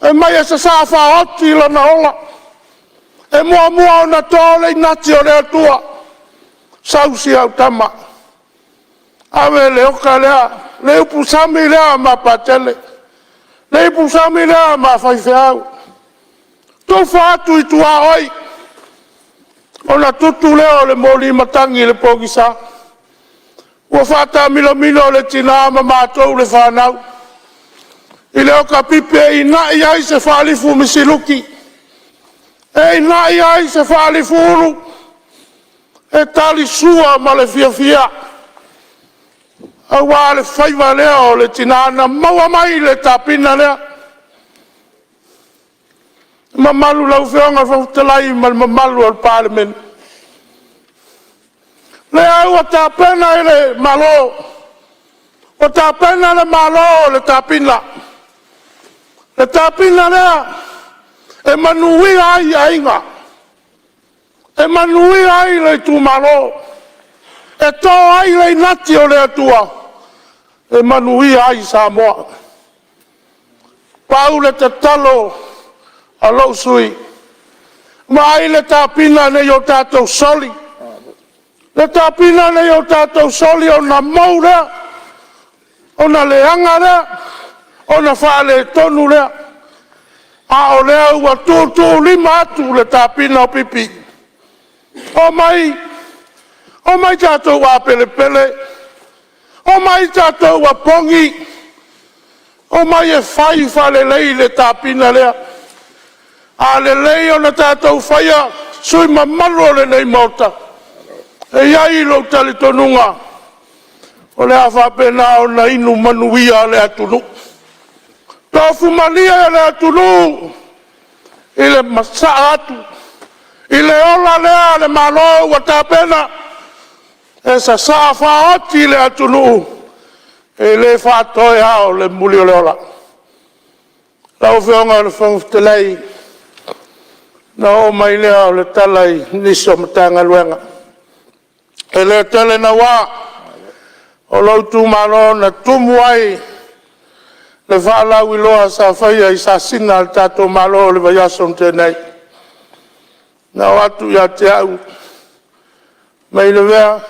Fai mai e sasaa faaoti lona ola, e muamua ona to le inati o le Atua, sau si au tama, ave le ota lea, le ipusami lea ma Patele, le ipusami lea ma faifeau, tufa atu i tuaoi, ona tutu lea o le moli matagi i le pogisa. Ua faatamilosamilo le tina ma matou le fanau i le otapipi e inai ai se faalifu misiluti, e inai ai se faalifu ulu, e talisua ma le fiafia aua le faiva lea o le tina na maua mai le tapina lea. Le mamalu i lau Afioga i le Fofoga Fetalai ma le mamalu o le Palemene, o lea ua tapena e le Malo, ua tapena le Malo le tapina, le tapina lea e manuia ai aiga, e manuia ai le itumalo, e to ai le inati o le Atua e manuia ai Samoa. Pau le tatalo a lou sui usufono, vaai le tapina ne i o tatou soli, le tapina ne i o tatou soli ona mou lea, ona leaga lea, ona faaletonu lea. A o lea ua tuutuulima atu le tapina o pipi. Omai, omai tatou apelepele, omai tatou apogi, omai e fai faalelei le tapina lea. A lelei ona tatou faia, sui usufono mamalu o lenei Maota, e i ai lou talitonuga, o le a faapena ona inu manuia le atunuu. Tofu malie le atunuu i le masaa atu i le ola lea a le Malo ua tapena, e sasaa faaoti le atunuu, e le faatoe ao le mulioleola. Lau Afioga i le Fofoga Fetalai, ona oo mai lea o le tala i nisi o Matagaluega. E le tele naua, o lou itumalo na tumu ai le faalauiloa sa faia i sasina a lo tatou Malo i le vaiaso na tea nei. Na oo atu ia te au, fai mai Lavea,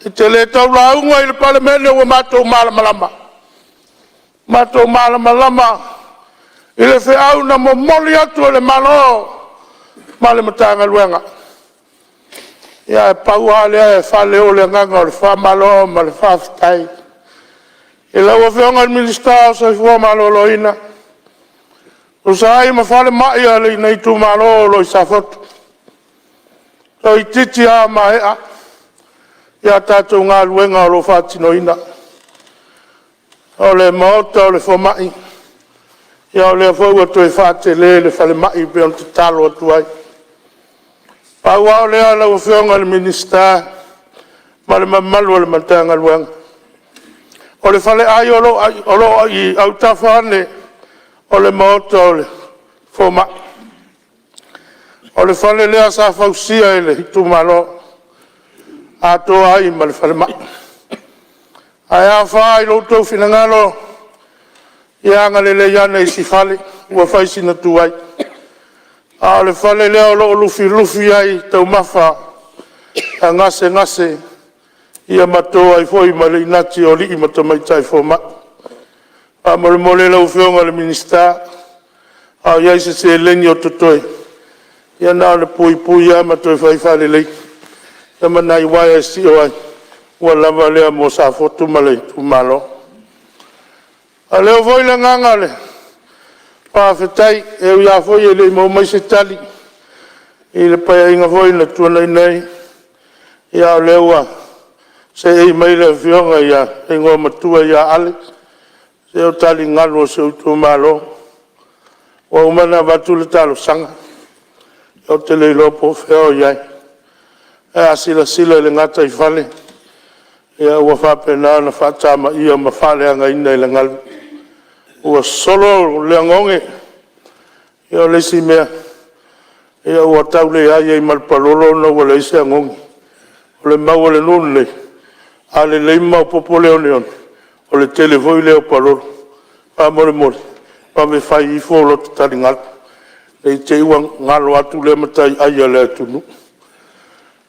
e te le tau lauga i le Palemene ua matou malamalama, matou malamalama i le feau na momoli atu e le Malo ma le Matagaluega. Ia ae pau lava lea e faaleo le agaga o le faamalo ma le faafetai i lau Afioga i le Minisita o le Soifua Maloloina, e tusa ai ma falemai o lenei itumalo o lo o i Safotu. Toeitiiti lava maea a tatou galuega o lo o faatinoina. O le maota o le fomai, ia o lea foi ua toe faatele le falemai e pei ona tatalo atu ai. Pau lava lea lau Afioga i le Minisita ma le mamalu o le Matagaluega, o le faleai o lo o i autafa ane o le maota o le fomai, o le fale lea sa fausia e le itumalo atoa ai ma le falemai. Ae a fa i lo outou finagalo, ia agalelei ane i si fale ua fai sina tuai, a o le fale lea o lo o lufilufi ai taumafa a gasegase ma to ai foi ma le inati o alii ma tamaitai fomai. Faamolemole lau Afioga i le Minisita, a o i ai se seleni o totoe, ia na ona puipui lava ma toe fai faalelei ma nai uaea e sio ai, ua lava lea mo Safotu ma le itumalo. E leo foi le agaga o le faafetai, e ui lava foi e le i maua mai se tali i le Paeaiga foi na tuanai nei, a o lea ua seei mai le Afioga i le Igoamatua ia Ale, se o taligalu o si ou itumalo. Ua uma ona avatu le talosaga, ou te le iloa po o fea o i ai. Ae a silasila i le gataifale, ua faapena ona faatamaia ma faaleagaina e le galu, ua solo le oneone. Ia o le isi mea, ua tau leai ai ma le palolo ona ua leai se oneone. O le mau a le nuu lenei, a lelei ma maopoopo le oneone, o le tele foi lea o palolo. Faamolemole, Vave fai ifo lota taligalu, ne i te i ua galo atu lea matai ai a le atunuu.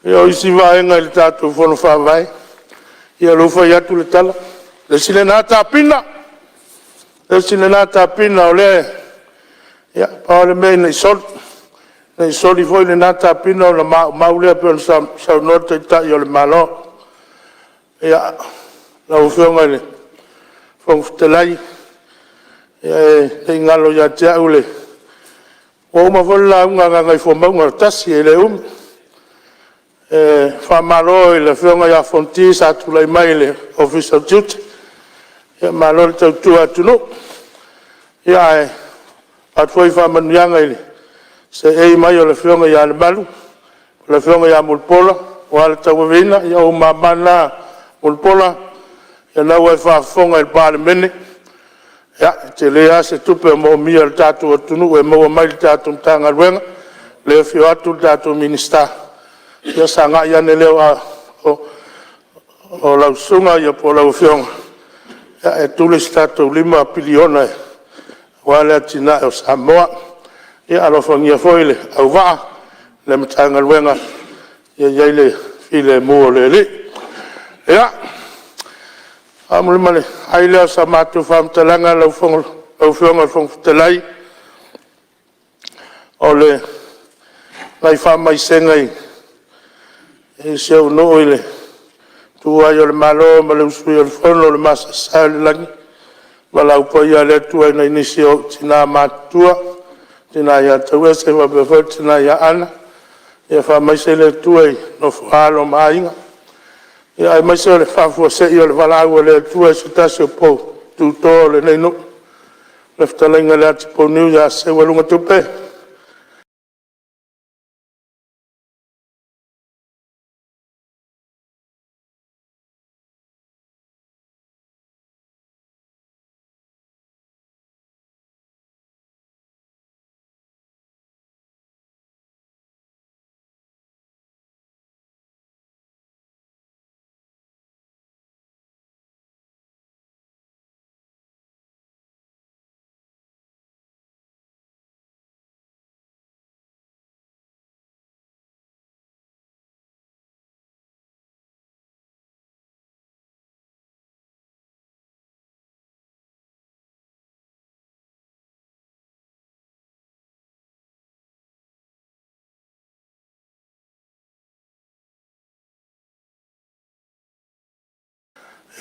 Ia o isi vaega i le tatou Fono Faavae, ia o lea ua fai atu le tala, le isi lena tapina, le isi lena tapina o lea… Ia pau lava le mea ina ne i soli, ne i soli foi lena tapina ona maumau lea pei ona saunoa le Taitai o le Malo. Ia, lau Afioga i le Fofoga Fetalai, e le i galo ia te au le… Ua uma foi le lauga a Gagaifomauga 1, e le umi. E faamalo i le Afioga ia Fonoti sa tulai mai i le Ofisa o le Tiute, malo le tautua atunuu. Ae avatu foi faamanuiaga i le seei mai o le Afioga ia Lemalu ma le Afioga ia Mulipola aua le tauaveina. Ia o ou mama na Mulipola, o lena ua e faafofoga i le Palemene, e tele lava se tupe o moomia e le tatou atunuu e maua mai le tatou Matagaluega. O lea e afio atu le tatou Minisita, ia sagai ane lea o lau susuga po o lau Afioga e tuli se tatou $5 piliona aua le atinae o Samoa. Ia alofagia foi le auvaa o le Matagaluega ia i ai le filemu o le Alii. Ia, ona faamaea ai lea o sa matou faamatalaga lau Afioga i le Fofoga Fetalai, o nai faamaisega i si ou nuu i le tuua ai o le Malo ma le usuia o le Fono, le masaesae o le lagi, le valaau paia a le Atua i nai nisi o ou tina matutua, le tina ia Tauese faapea foi le tina ia Ana, ia faamaise le Atua i le nofo a alo ma aiga, aemaise o le faafuasei o le valaau a le Atua i se tasi o pou tuto o lenei nuu, le fetalaiga ia Leatipouniu ia Seualugatupe.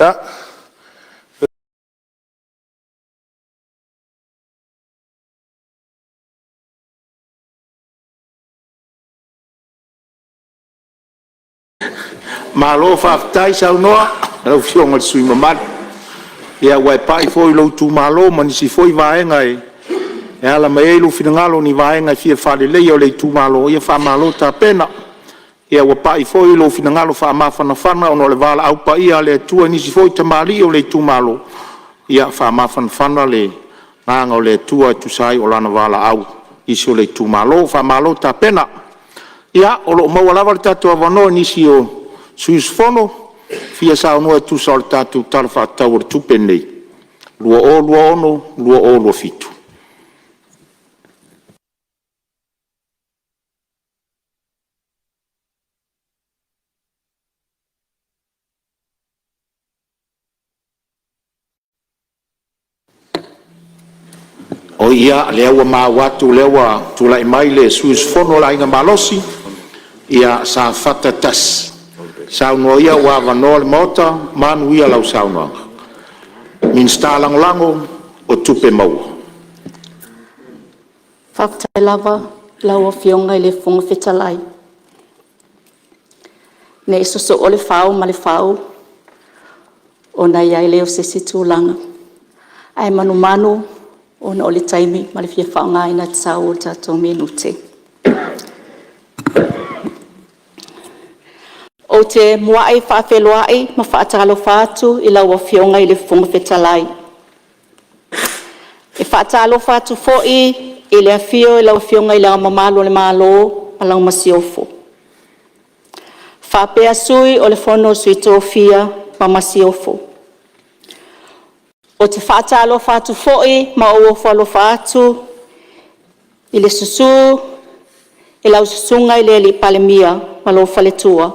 Ia. Malo faafetai saunoa i lau Afioga i le sui usufono mamalu. Ia ua e pai foi i lou itumalo ma nisi foi vaega e ala mai ai lou finagalo o ni vaega e fia faaleleia o le itumalo, ia faamalo tapena. Ia ua pai foi lou finagalo faamafanafana ona o le valaau paia a le Atua i nisi foi tamalii o le itumalo, ia faamafanafana le agaga o le Atua e tusa ai o lana valaau i nisi o le itumalo. Faamalo tapena. Ia, o lo o maua lava lo tatou avanoa i nisi o sui usufono e fia saunoa e tusa o le tatou Tala Faatatau o le Tupe lenei 2026/2027. Oi ia, o lea ua maua atu o lea ua tulai mai le sui usufono o le Aiga Malosi ia Safata 1. Saunoa ia ua avanoa le Maota. Manuia lau saunoaga. Minisita Lagolago o Tupe Maua. Faafetai lava i lau Afioga i le Fofoga Fetalai. Ne i sosoo le fao ma le fau ona i ai lea o se isi tulaga, ae manumanu ona o le taimi ma le fia faaaogaina tatau o tatou minute. Ou te muai faafeiloai ma faatalofa atu i lau Afioga i le Fofoga Fetalai. E faatalofa atu foi i le afio i lau Afioga i Le Ao Mamalu o le Malo ma lau Masiofo, faapea Sui o le Fono a Sui Tofia ma Masiofo. Ou te faatalofa atu foi ma ou ofo alofa atu i le susu i lau Susuga i le Palemia ma lou faletua,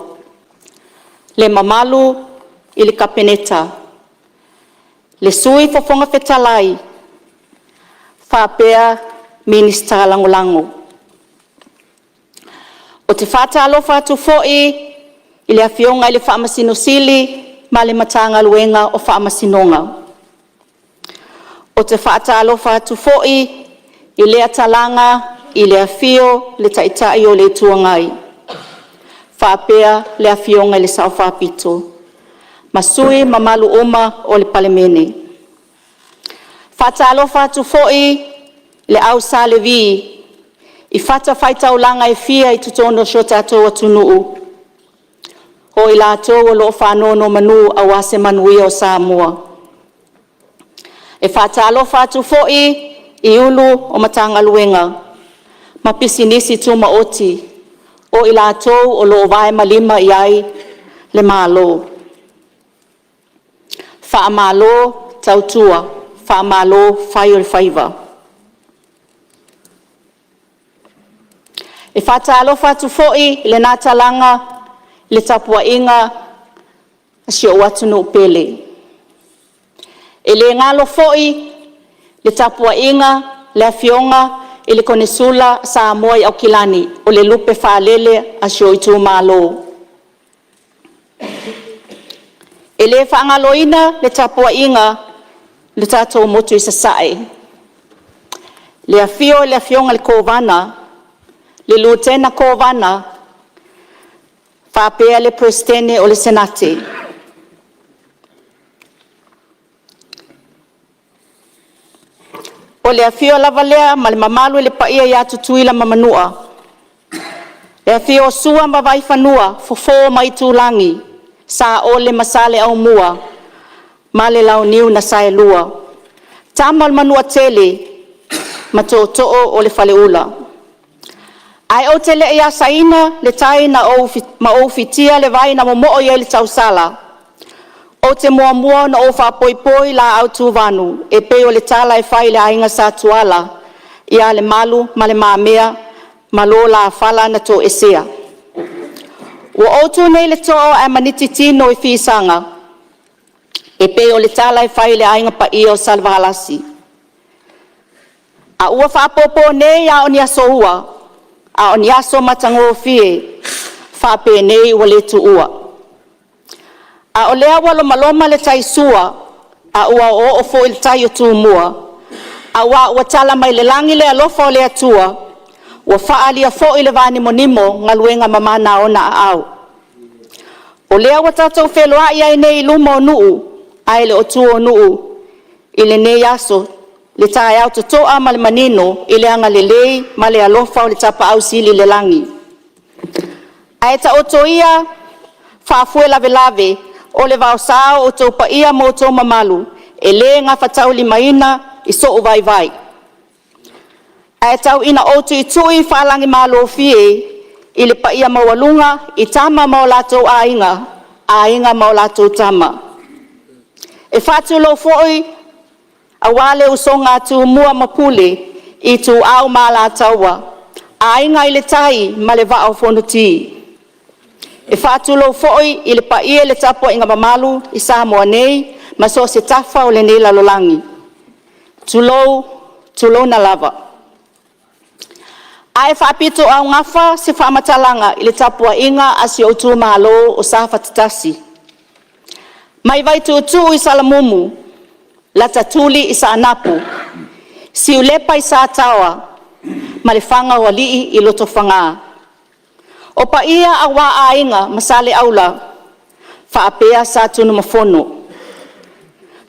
le mamalu i le Kapeneta, le Sui Fofoga Fetalai faapea Minisita Lagolago. Ou te faatalofa atu foi i le Afioga i le Faamasino Sili ma le Matagaluega o Faamasinoga. Ou te faatalofa atu foi i lea talaga i le afio o le Taitai o le Itu Agai faapea le Afioga i le Sao Faapito ma sui usufono mamalu uma o le Palemene. E faatalofa atu foi i le au Sa Levi i fatafaitaulaga e fia i totonu o si o tatou atunuu, o i latou o lo o faanonomanu aua se manuia o Samoa. E faatalofa atu foi i Ofisa Sili o Pulega o Matagaluega ma Pisinisi Tumaoti o i latou o lo o vae ma lima i ai le Malo. Faamalo tautua, faamalo fai o le faiva. E faatalofa atu foi i lena talaga i le tapuaiga a si ou atunuu pele. E le galo foi le tapuaiga a le Afioga i le Konesula a Samoa i Aukilani, o le lupe faalele a si ou itumalo. E le faagaloina le tapuaiga a le tatou motu i Sasae, le afio o le Afioga i le Kovana, le Lutena Kovana faapea le Peresetene o le Senate. O le afio lava lea ma le mamalu i le paia ia Tutuila ma Manua, le afio o Sua ma Vaifanua, Fofo ma Aitulagi, Saole ma Saleaaumua ma le Launiu na Saelua, Tama a le Manuatele ma Tootoo o le Faleula. Ae ou te le i asaina le tai ma ou fitia le vai na momo'o i ai le tausala, ou te muamua ona ou faaipoipoi laau tuvanu e pei o le tala e fai i le aiga Sa Tuala ia Lemalu ma Le Mamea ma lo la fala na toesea. Ua ou tu nei i le too ae maniti tino i fisaga e pei o le tala e fai i le aiga paia o Salevalasi, a ua faapopo nei a o ni aso ua, a o ni aso matagofie faapenei ua le tuua. A o lea ua lomaloma le tai sua a ua oooo foi le tai o Tumua, aua ua tala mai le lagi le alofa o le Atua, ua faaalia foi le vanimonimo galuega mamana a ona aao. O lea ua tatou feiloai ai nei i luma o nuu ae le o tua o nuu i lenei aso, le taeao totoa ma le manino i le agalelei ma le alofa o le Tapaau Sili i le lagi. Ae taoto ia faafoe lavelave o le vaosa o outou paia ma outou mamalu e le gafataulimaina i sou vaivai. Ae tau ina ou tuitui faalagimalofie i le paia maualuga i Tama ma o latou Aiga, Aiga ma o latou Tama. E faatulou foi aua le usoga a Tumua ma Pule, Ituau ma Alataua, Aiga i le Tai ma le Vaa o Fonoti. E faatulou foi i le paia i le tapuaiga mamalu i Samoa nei ma so o se tafa o lenei lalolagi, tulou, tulouna lava. Ae faapitoaugafa se faamatalaga i le tapuaiga a si ou itumalo o Safata 1, mai Vaituutuu i Salamumu, lata tuli i Saanapu, Siulepa i Sataoa ma le Fagaoalii i Lotofaga. O paia aua Aiga ma Saleaula faapea Satunumafono.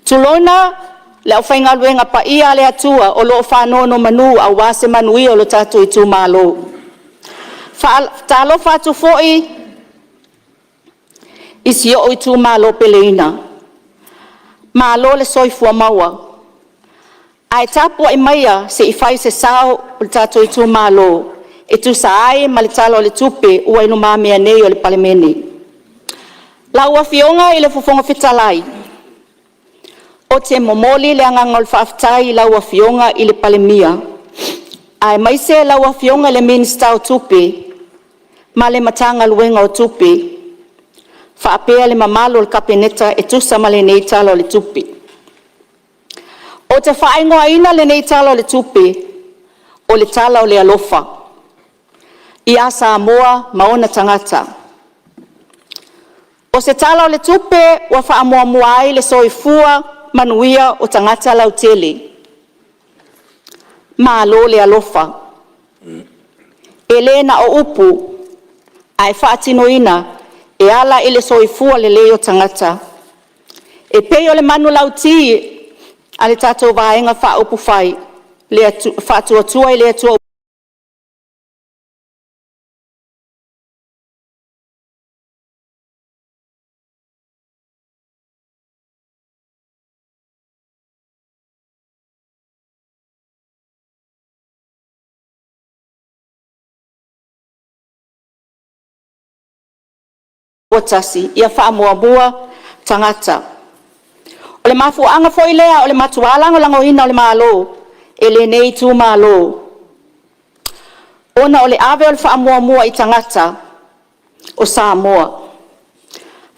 Tulouna le aufaigaluega paia a le Atua o lo o faanonomanu aua se manuia o lo tatou itumalo. E faatalofa atu foi i si ou itumalo peleina, malo le soifua maua, ae tapuai maia se i fai se sao o le tatou itumalo e tusa ai ma le Tala o le Tupe ua i lumamea nei o le Palemene. Lau Afioga i le Fofoga Fetalai, Ou te momoli le agaga o le faafetai i lau Afioga i le Palemia, aemaise lau Afioga i le Minisita o Tupe ma le Matagaluega o Tupe, faapea le mamalu o le Kapeneta e tusa ma lenei Tala o le Tupe. Ou te faaigoaina lenei Tala o le Tupe, o le Tala o le Alofa ia Samoa ma ona tagata. O se Tala o le Tupe ua faamuamua ai le soifua manuia o tagata lautele. Malo le alofa, e le na o upu ae faatinoina e ala i le soifua lelei o tagata. E pei o le manulauti a le tatou Vaega Faaupufai Faatuatua i le Atua ua tasi, ia faamuamua tagata. O le mafuaaga foi lea o le matua lagolagoina o le Malo e lenei itumalo, ona o le ave o le faamuamua i tagata o Samoa.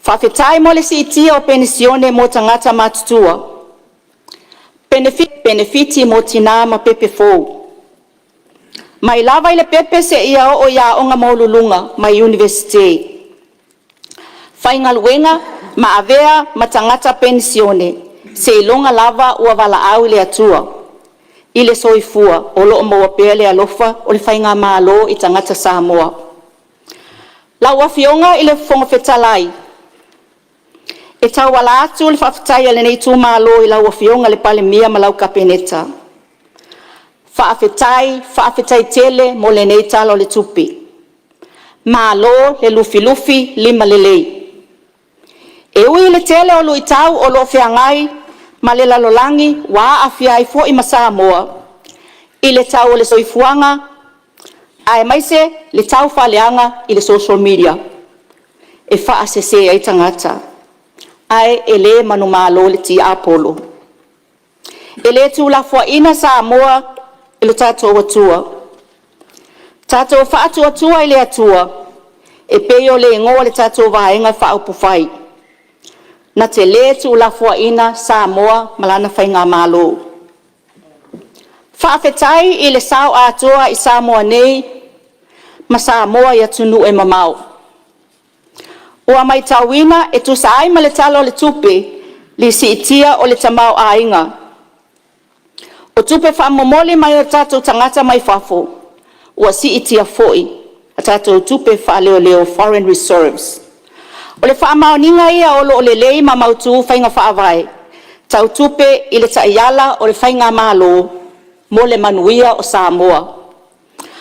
Faafetai mo le siitia o penisione mo tagata matutua, penefiti mo tina ma pepe fou, mai lava i le pepe seia oo i aoga maualuluga ma Iunivesite. Faigaluega ma avea ma tagata penisione seiloga lava ua valaau le Atua i le soifua o lo o maua pea le alofa o le Faigamalo i tagata Samoa. Lau Afioga i le Fofoga Fetalai, e tauala atu le faafetai a lenei itumalo i lau Afioga i le Palemia ma lau Kapeneta, faafetai, faafetai tele mo lenei Tala o le Tupe. Malo le lufilufi limalelei. E ui i le tele o luitau o lo o feagai ma le lalolagi ua aafia ai foi ma Samoa i le tau o le soifuaga aemaise le taufaaleaga i le social media e faasese ai tagata, ae e le manumalo le tiapolo. E le tuulafoaiina Samoa e lo tatou Atua. Tatou Faatuatua i le Atua e pei o le igoa o le tatou Vaega Faaupufai na te le tuulafoaiina Samoa ma lana Faigamalo. Faafetai i le sao atoa i Samoa nei ma Samoa i atunuu e mamao. Ua matauina e tusa ai ma le Tala o le Tupe le siitia o le tamaoaiga. O tupe faamomoli mai o tatou tagata mai fafo ua siitia foi a tatou tupe faaleoleo foreign reserves. O le faamaoniga ia o lo o lelei ma mautu faiga faavae tau tupe i le taiala o le Faigamalo mo le manuia o Samoa.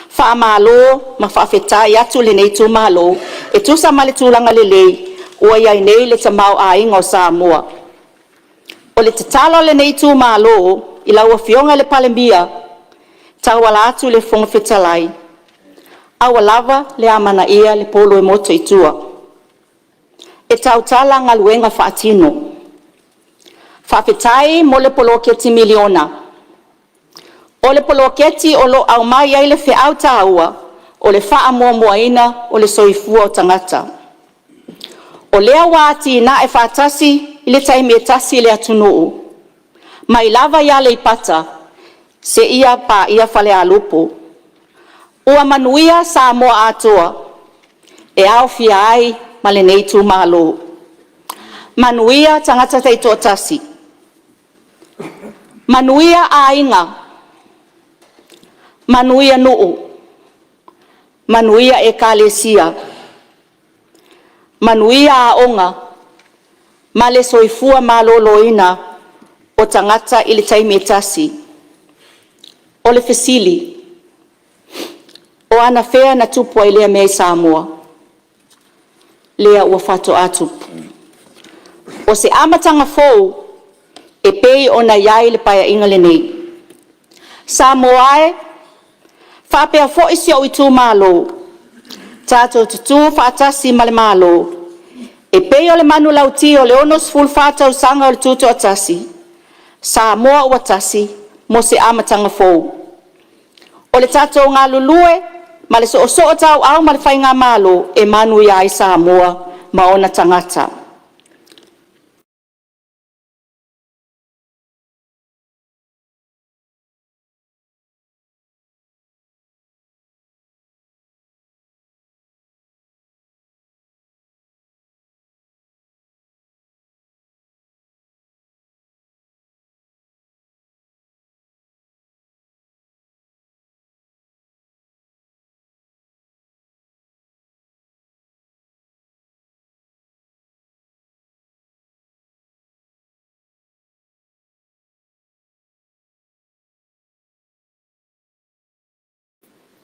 Faamalo ma faafetai atu lenei itumalo e tusa ma le tulaga lelei ua i ai nei le tamaoaiga o Samoa. O le tatalo a lenei itumalo i lau Afioga i le Palemia e tauala atu i le Fofoga Fetalai, aua lava le amanaia le polo e motu i tua, e tautala galuega faatino. Faafetai mo le poloketi miliona. O le poloketi o lo o aumai ai le feau taua o le faamuamuaina o le soifua o tagata. O lea ua atinae faatasi i le taimi e tasi le atunuu, mai lava i Aleipata seia paia Falealupo. Ua manuia Samoa atoa, e aofia ai ma lenei itumalo. Manuia tagata taitoatasi, manuia aiga, manuia nuu, manuia Ekalesia, manuia aoga ma le soifua maloloina o tagata i le taimi e tasi. O le fesili; o anafea na tupu ai lea mea i Samoa? Lea ua faatoa tupu. O se amataga fou e pei ona i ai le Paeaiga lenei. Samoa e, faapea foi si ou itumalo, tatou tutu faatasi ma le Malo e pei o le manulauti o le 64 tausaga o le Tutoatasi, Samoa ua tasi mo se amataga fou. O le tatou galulue ma le soosootauau ma le Faigamalo, e manuia ai Samoa ma ona tagata.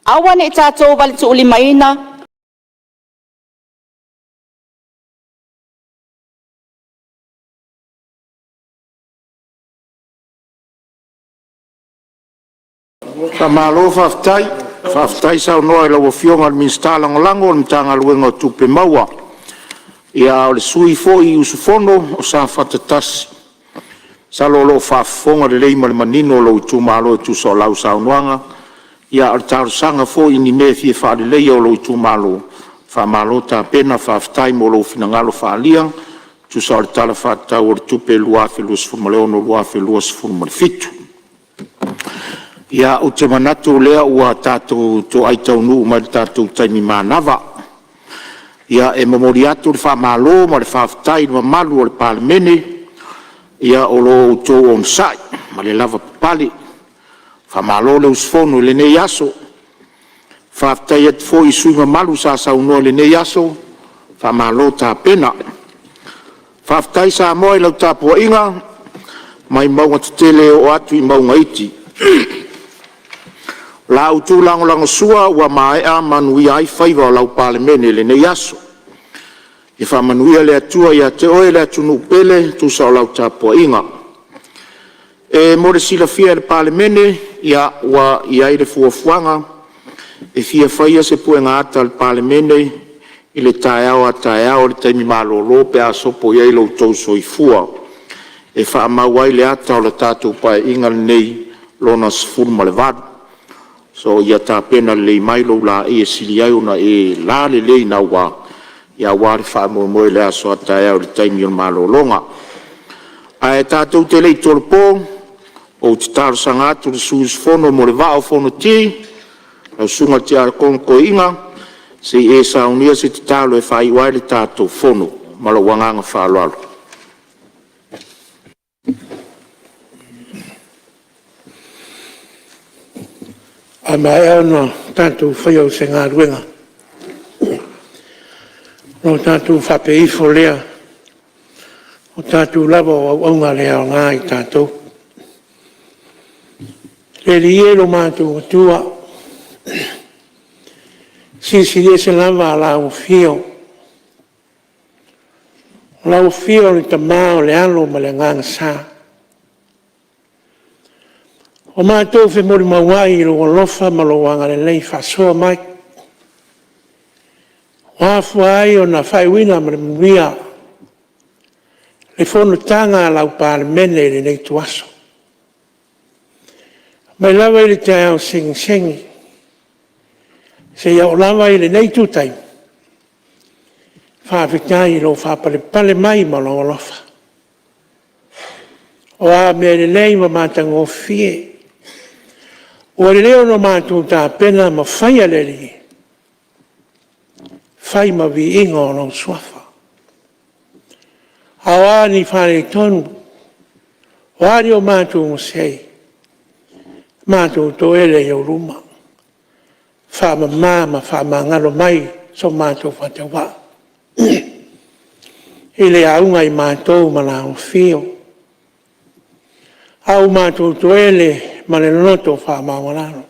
Aua ne i tatou valetuulimaina Faamalo faafetai, faafetai saunoa i lau Afioga i le Minisita Lagolago o le Matagaluega o Tupe Maua. Ia a o le sui usufono o Safata 1, masalo o lo o faafofoga lelei ma le manino lou itumalo e tusa o lau saunoaga, a o le talosaga foi i ni mea e fia faaleleia o lou itumalo. Faamalo tapena, faafetai mo lou finagalo faaalia e tusa o le Tala Faatatau o le Tupe 2026/2027. Ia, ou te manatu o lea ua tatou toai taunuu mai i le tatou taimi manava. Ia, e momoli atu le faamalo ma le faafetai i le mamalu o le Palemene o lo outou onosai ma le lavapapale. Faamalo le usufono i lenei aso. Faafetai atu foi i sui usufono mamalu sa saunoa i lenei aso, faamalo tapena. Faafetai Samoa i lau tapuaiga mai mauga tetele e oo atu i mauga iti. O la outou lagolagosua ua maea manuia ai faiva o lau Palemene i lenei aso. Ia faamanuia le Atua ia te oe le atunuu pele e tusa o lau tapuaiga. E mo le silafia e le Palemene, ia ua i ai le fuafuaga e fia faia se puega ata a le Palemene i le taeao a taeao i le taimi malolo pe a sopo i ai lo outou soifua, e faamau ai le ata o le tatou Paeaiga lenei Lona 18. So ia tapena lelei mai lou laei e sili ai ona e lalelei naua aua le faamoemoe i le aso a taeao i le taimi o le malologa. Ae tatou te le i tolopo, ou te talosaga atu i le sui usufono mo le Vaa o Fonoti, lau Susuga i le Tiakono Toeaina, se i e saunia se tatalo e faaiu ai le tatou fono. Ma lou agaga faaaloalo. A maea ona tatou faia o se galuega, ona tatou faapea ifo lea, o tatou lava o auauna le aoga i tatou. Le Alii e lo matou Atua, e silisili ese lava lau Afio, o lau Afio o le Tama o le Alo ma le Agaga Sa. Ua matou femolimau ai i lou alofa ma lou agalelei faasoa mai, ua afua ai ona faaiuina ma le manuia le fonotaga a lau Palemene i lenei ituaso. Mai lava i le taeao segisegi seia oo lava i lenei itu taimi, faafetai i lou faapalepale mai ma lou alofa. O a mea lelei ma matagofie ua lelei ona matou tapena ma faia le Alii, fai ma viiga o lou suafa. A o a ni faaletonu, o a ni o matou masei, matou toele i ou luma, faamama ma faamagalo mai so matou faatauvaa i le auga i matou ma lau Afio, a ua matou toele ma le loto faamaualalo,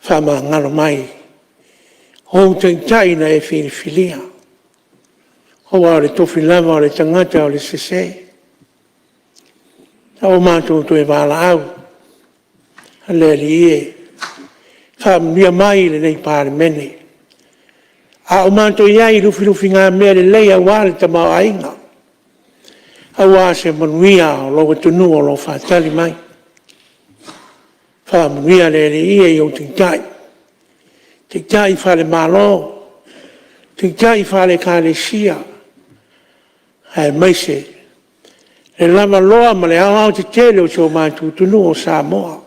faamagalo mai o ou taitai na e filifilia, aua o le tofi lava o le tagata o le sese. A ua matou toe valaau, le Alii e, faamanuia mai i lenei Palemene, a o matou i ai i lufilufigamea lelei aua le tamaoaiga, aua se manuia o lou atunuu o lo o faatali mai. Faamanuia le Alii i ou taitai, taitai faale-Malo, taitai faale-Ekalesia, aemaise le lavaloa ma le aoaotetele o si o matou atunuu o Samoa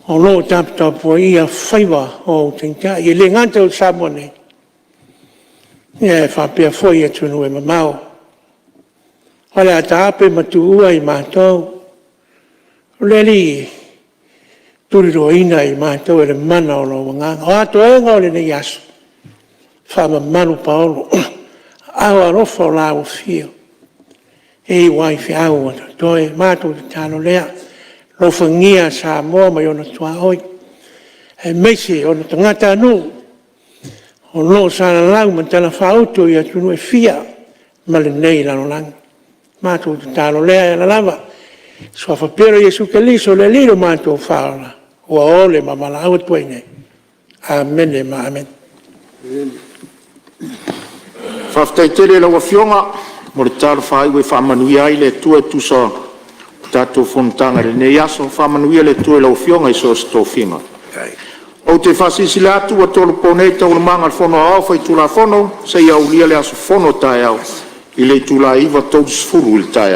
o lo o taputapuaia faiva o ou taitai. E le gata i Samoa nei, ae faapea foi atunuu e mamao. O le a taape ma tuua i matou, o le Alii e tuliloaina i matou e le mana o Lou Agaga. O a toega o lenei aso, faamamalu paolo, aao alofa o le la ua afio, e iu ai feau o totoe. O le matou tatalo lea, alofagia Samoa ma ona tuaoi, aemaise ona tagatanuu o lo o salalau ma talafaauto i atunuu e fia ma lenei lalolagi. O le matou tatalo lea e ala lava i le suafa pele o Iesu Keriso o le Alii lo matou Faaola, ua ole ma valaau atu ai nei. Amene ma amene. Faafetai tele i lau Afioga mo le talo faaiu ua faamanuia ai le Atua e tusa o le tatou fonotaga i lenei aso. Faamanuia le Atua i lau Afioga i so o se tofiga. Ou te faasilasila atu ua tolopo nei Taualumaga a le Fono Aoao Faitulafono seia aulia le aso fono taeao i le itula e 9:30 i le taeao.